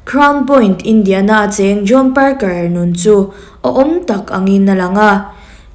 Crown Point, Indiana a cheng John Parker nun chu awhawm tak angin a lang a.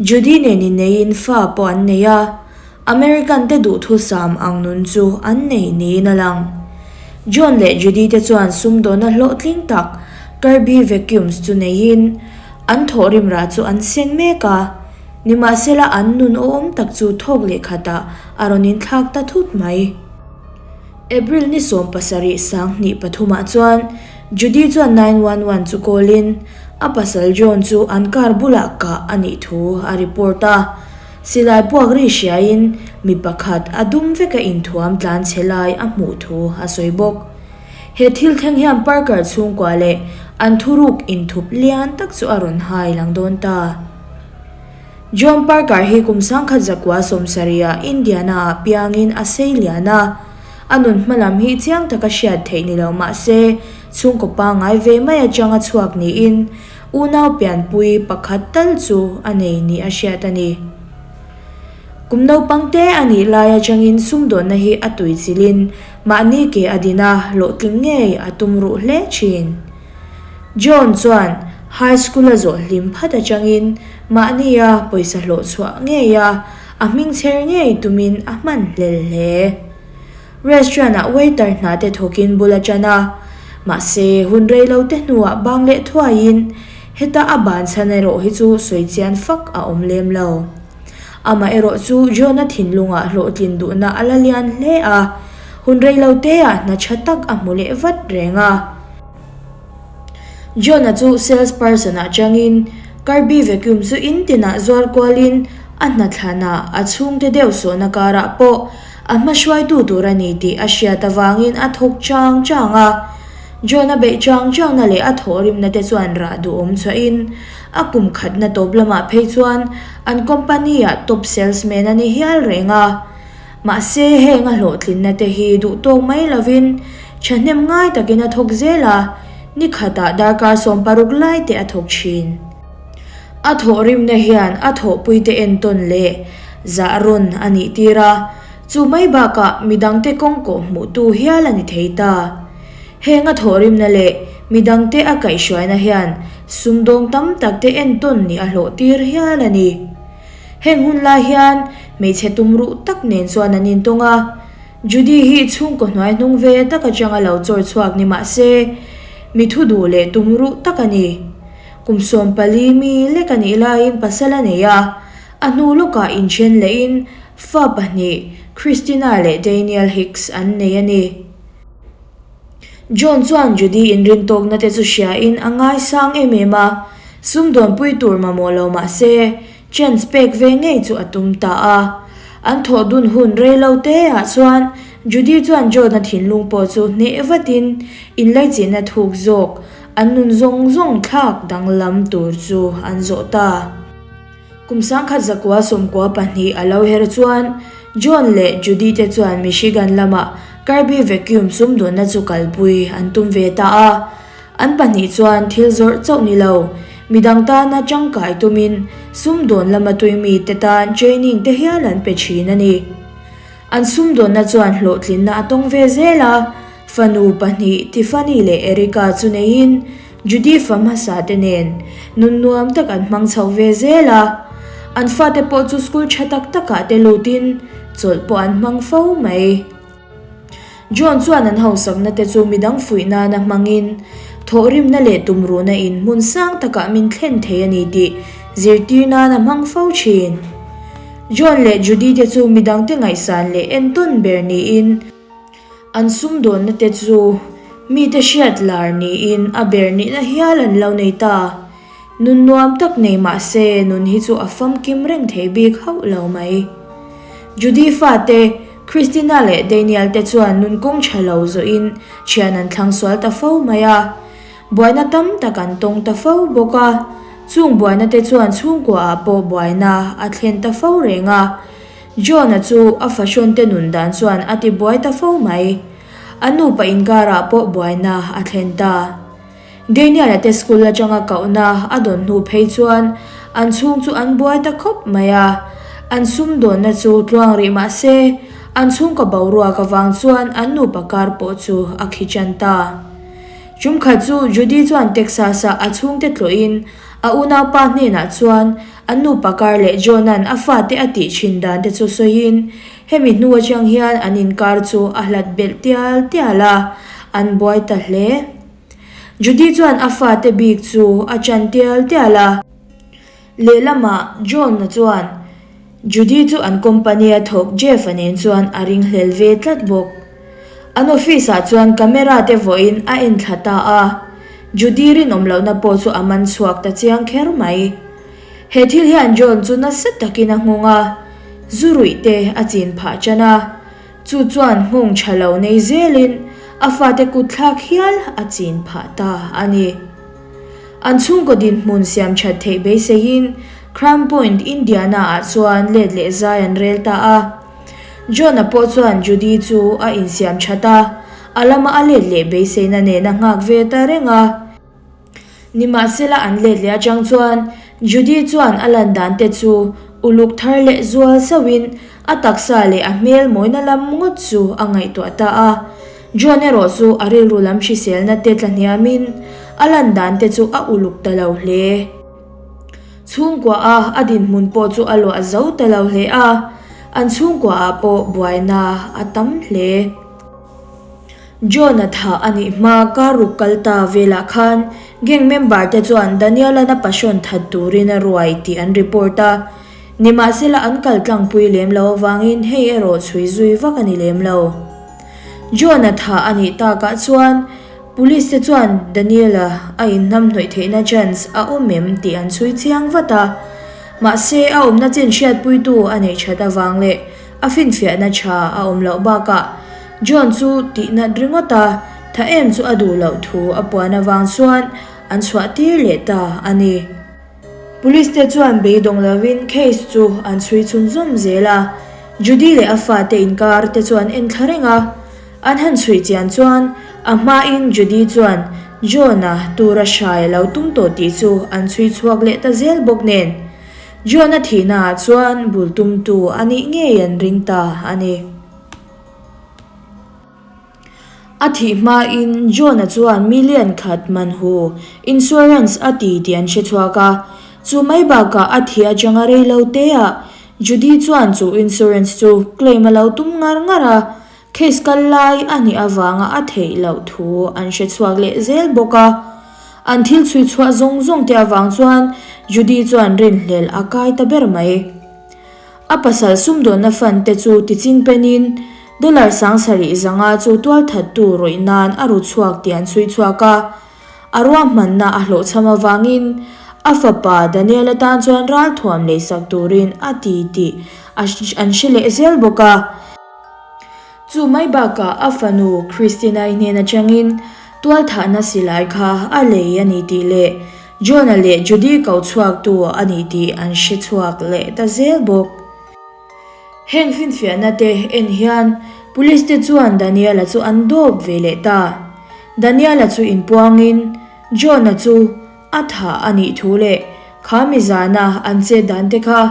Judy nen inneiin fa pawh an nei a. American te duhthusam ang nun chu an nei niin a lang. John leh Judy te chuan sumdawnna hlawhtling tak Kirby Vacuums chu neiin an thawhrim rah chu an seng mek a. Nimahsela an nun awhawm tak chu thawk leh khatah a rawn inthlak ta thut mai. April ni 70 2003 ah chuan Judy chuan 911 chu call-in a pasal John chu an car bulah kah a nih thu a report a. Silai puak ri hriain mi pakhat a dum veka inthuam tlan chhe lai a hmuh thu a sawi bawk. He thil thleng hian Parker chhungkua leh an thuruk inthup lian tak chu a rawn hai lang dawn ta. John Parker hi kum 1970 ah Indiana-ah piangin a sei lian a. A nun hmalam hi chiang taka hriat theih ni lo mah se, chhungkaw pangngai ve mai atanga chhuak niin unau pianpui pakhat tal chu a nei ni a hriat a ni. Kum naupang te a nih lai atangin sumdawnna hi a tuichilhin mahni ke a din a, hlawhtling ngei a tum ruh hle thin. John chuan high school a zawh hlim phat atangin mahnia pawisa hlawh chhuah ngei a, a hming chher ngei tumin a hman hlel hle. Restaurant ah waiter hna te thawkin bul a tan a, mahse hun rei lo te hnuah bang leh thuaiin heta a ban chhan erawh hi chu sawi chian fak a awm lem lo. Amah erawh chu John-a thinlungah hlawhtlin duhna a la lian hle a, hun rei lo teah hna tha tak a hmu leh vat reng a. John-a chu sales person ah changin Kirby vacuum chu in tinah zuar kualin a hna thlanah a chhungte deuh sawhna karah pawh a hma hruaitu tur a ni tih a hriat avangin a thawk chang chang a. John-a beih chang changna leh a thawhrimna te chuan rah duhawm chhuahin a kum khatna tawp lamah phei chuan an company-ah top salesman a ni hial reng a. Mahse, heng a hlawhtlinna te hi duh tawk mai lovin thahnem ngai takin a thawk zel a, ni khatah darkar 16 lai te a thawk thin. A thawhrimna hian a thawhpuite entawn leh zah rawn a nih tir a, chu mai bakah midangte kawng kawh hmuhtu hial a ni thei ta. Heng a thawhrimna leh midangte a kaihhruaina hian sumdawng tam takte entawn nih a hlawh tir hial a ni. Heng hun lai hian hmeichhe tumruh tak nen chuan an intawng a, Judy hi chhungkaw hnuai hnung ve tak atanga lo chawr chhuak ni mah se, mi thu duh leh tumruh tak a ni. Kum 14 mi lek a nih laiin pasal a nei a, a hnu lawkah inthen lehin fa pahnih Christina leh Daniel Hicks an nei a ni. John chuan Judy inrintawkna te chu hriain a ngaisang em em a, sumdawnpui tur mamawh lo mah se, chance pek ve ngei chu a tum ta a. An thawh dun hun rei lo te ah chuan Judy chuan John-a thinlung pawh chu hneh vatin inlaichinna thuk zawk an nun zawng zawng thlak danglam tur chu an zawh ta. Kum 1992 a lo her chuan John leh Judy te chuan Michigan lama Kirby Vacuum sumdawnna chu kalpui an tum ve ta a. An pahnih chuan thil zawrh chauh ni lo, midang tana tangkai tumin sumdawn lama tuimi te tan training te hial an pe thin a ni. An sumdawnna chuan hlawhtlinna a tawng ve zel a, fanu pahnih Tiffany leh Erica chu neiin Judy fa hmasa te nen nun nuam tak an hmang chho ve zel a, an fate pawh chu school tha tak takah te lutin chawlh pawh an hmang fo mai. John chuan an hausakna te chu midang fuih nana hmangin thawhrimna leh tumruhna in hmun sang takah min thlen thei a ni tih zirtir nan a hmang fo thin. John leh Judy te chu midangte ngaihsan leh entawn ber niin, An sumdawnna te chu mite hriat lar niin a ber nihna hial an lo nei ta. Nun nuam tak nei mah se nun hi chu a famkim reng thei bik hauh lo mai. Judy fate, Christina leh Daniel te chuan nun kawng tha lo zawhin thian an thlang sual ta fo mai a. Buaina tam tak an tawng ta fo bawk a. Chung buaina te chuan chhungkua ah pawh buaina a thlen ta fo reng a. John-a chu a fahrawn te nun dan chuan a ti buai ta fo mai. A nupa inkarah pawh buaina a thlen ta. Daniel-a te school atanga kohna a dawn hnu phei chuan an chhung chu an buai ta khawp mai a. An sumdawnna chu tluang rih mah se, an chhungkaw boruak avang chuan an nupa kar pawh chu a khi tan ta. Ṭum khat chu Judy chuan Texas-ah a chhungte tlawhin a unaupa hnenah chuan an nupa kar leh John-a'n a fate a tih thin dan te chu sawiin hemi hnu atang hian an inkar chu a hlat belh tial tial a, an buai ta hle. Judy chuan a fate bik chu a ṭan tial tial a. Lehlamah John-a chuan Judy chu an company-a thawk Jeff-a nen chuan a ringhlel ve tlat bawk. An office-ah chuan camera te vawiin a en thla ta a, Judy rinawm lohna pawh chu a man chhuak ta chiang kher mai. He thil hian John chu nasa takin a nghawng a, zu ruih te a chin phah tan a, chu chuan nghawng tha lo nei zelin a fate kut thlak hial a chin phah ta a ni. An chhungkaw dinhmun siam that theih beiseiin Crown Point, Indiana-ah chuan let leh zai an rel ta a. John-a pawh chuan Judy chu a insiam that a, a lama a let leh beiseina nen a nghak ve ta reng a. Nimahsela an let leh atang chuan Judy chuan a lan dan te chu uluk thar leh zual sauhin a taksa leh a hmel mawina lam ngawt chu a ngaihtuah ta a. John erawh chu a rilru lam hriselna te tla hniamin a lan dan te chu a uluk ta lo hle. Chhungkua a a dinhmun pawh chu a luah zo ta lo hle a, an chhungkua ah pawh buaina a tam hle. John-a thah a nih hma kar ruk kal ta velah khan gang member te chuan Daniel-a'n a passion that turin a ruai tih an report a, Nimahsela an kal tlangpui lem lo avangin hei erawh chhui zui vak a ni lem lo. John-a thah a nih takah chuan Police te chuan Daniel-a a inhnamhnawih theihna chance a awm em tih an chhui chiang vat a. Mahse a awmna chin hriatpuitu a neih that avang leh a finfiahna tha a awm loh bakah John chu tihnat ringawt a tha em chu a duh loh thu a puan avang chuan an chhuah tir leh ta a ni. Police te chuan beidawng lovin case chu an chhui chhunzawm zel a, Judy leh a fate inkar te chuan en thla reng a. An han chhui chian chuan a hmain Judy chuan John-a tura hrai a lo tum tawh tih chu an chhui chhuak leh ta zel bawk nen, John-a thihnaah chuan bul tumtu a nih ngei an ring ta a ni. A thih hmain John-a chuan million khat man hu insurance a ti tih an hre chhuak a. Chu mai bakah a thih atanga rei lo teah Judy chuan chu insurance chu claim a lo tum ngar ngar a, case kal lai a nih avanga a theih loh thu an hre chhuak leh zel bawk a. An thil chhui chhuah zawng zawng te avang chuan Judy chuan rinhlelh a kai ta ber mai. A pasal sumdawnna fund te chu tiching penin dollar 7000 chu tualthattu rawih nan a ru chhuak tih an chhui chhuak a. A ruahmanna a hlawhchham avangin a fapa Daniel atan chuan ralthuam leisak turin a ti tih an hre leh zel bawk a. Chu mai bakah a fanu Christina-i hnen atangin tualthahna silai kha a lei a ni tih leh John-a leh Judy ko chhuaktu a ni tih an hre chhuak leh ta zel bawk. Heng finfiahna te en hian Police te chuan Daniel-a chu an dawp ve leh ta. Daniel-a chu inpuangin John-a chu A tha a nih thu leh kha mi zana an chet dan te kha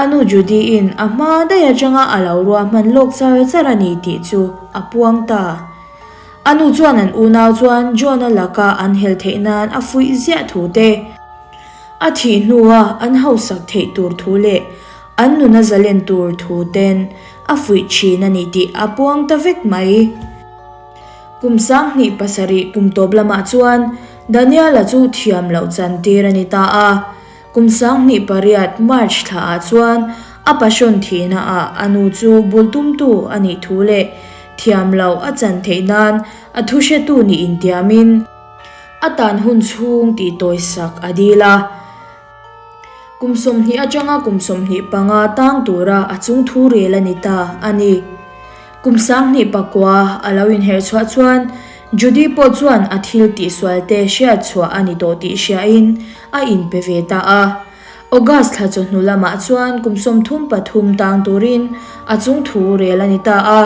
a nu Judy-in a hma daih atanga a lo ruahman lawk char char a ni tih chu a puang ta. A nu chuan an unau chuan John-a laka an hel theih nan a fuih ziah thu te, a thih hnua an hausak theih tur thu leh an nuna zalen tur thu ten a fuih thin a ni tih a puang ta vek mai. Kum 2007 kum tawp lamah chuan Daniel-a chu thiam loh chan tir a ni ta a. Kum 2008 March thlaah chuan a passion thihnaah a nu chu bul tumtu a nih thu leh thiam loh a chan theih nan a thuhretu nih intiamin a tan hun chhung tih tawisak a dil a. Kum 20 atanga kum 25 tang tura a chung thu rel a ni ta a ni. Kum 2009 a lo inherh chhuah chuan Judy pawh chuan a thil tihsual te hriat chhuah a ni tawh tih hriain a inpe ve ta a. August thla chawhnu lamah chuan kum 33 tang turin a chung thu rel a ni ta a.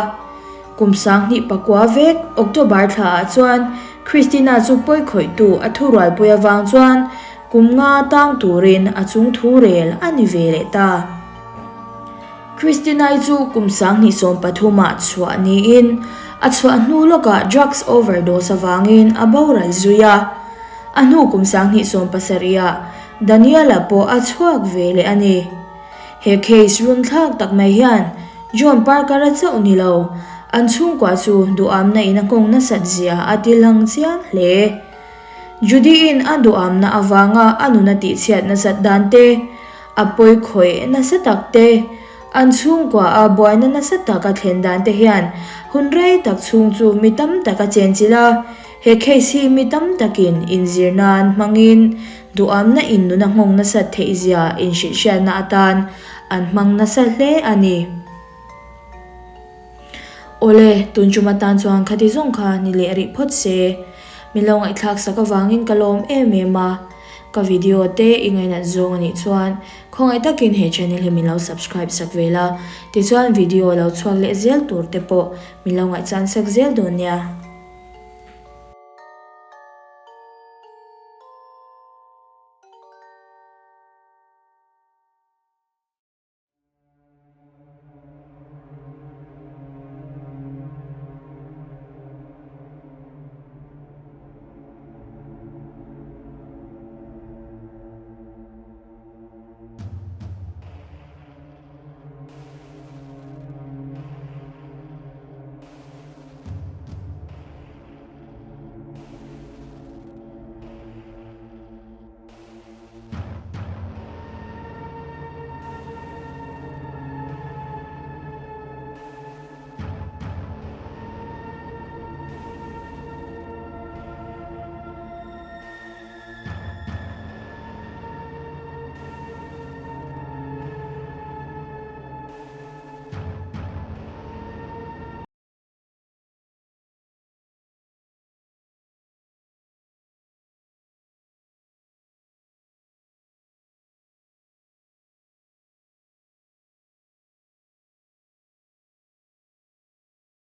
Kum 2009 vek October thlaah chuan Christina chu pawikhawihtu a thurualpui avang chuan kum nga tang turin a chung thu rel a ni ve leh ta. Christina-i chu kum 2013 ah chhuah niin. A chhuah hnu lawkah drugs overdose avangin a boral zui a. A hnu kum 2017 ah Daniel-a pawh a chhuak ve leh a ni. He case runthlak tak mai hian John Parker-a chauh ni lo, an chhungkua chu duhamna in a nghawng nasat zia a ti lang chiang hle. Judy-in a duhamna avanga a nun a tihchhiat nasat dan te, a pawi khawih nasa tak te, an chhungkua a buaina nasa tak a thlen dan te hian hun rei tak chhung chu mi tam tak a chenchilh a, he case hi mi tam takin inzir nan hmangin duhamna in nun a nghawng nasat theih zia inhrilhhriatna atan an hmang nasa hle a ni. Awle, tun tum atan chuan khati zawng kha ni leh rih phawt se. Min lo ngaihthlak sak avangin ka lawm em em a. Ka video te i ngainat zawng anih chuan khawngaih takin he channel hi min lo subscribe sak ve la, tichuan video lo chhuak leh zel tur te pawh min lo ngaihchan sak zel dawn nia.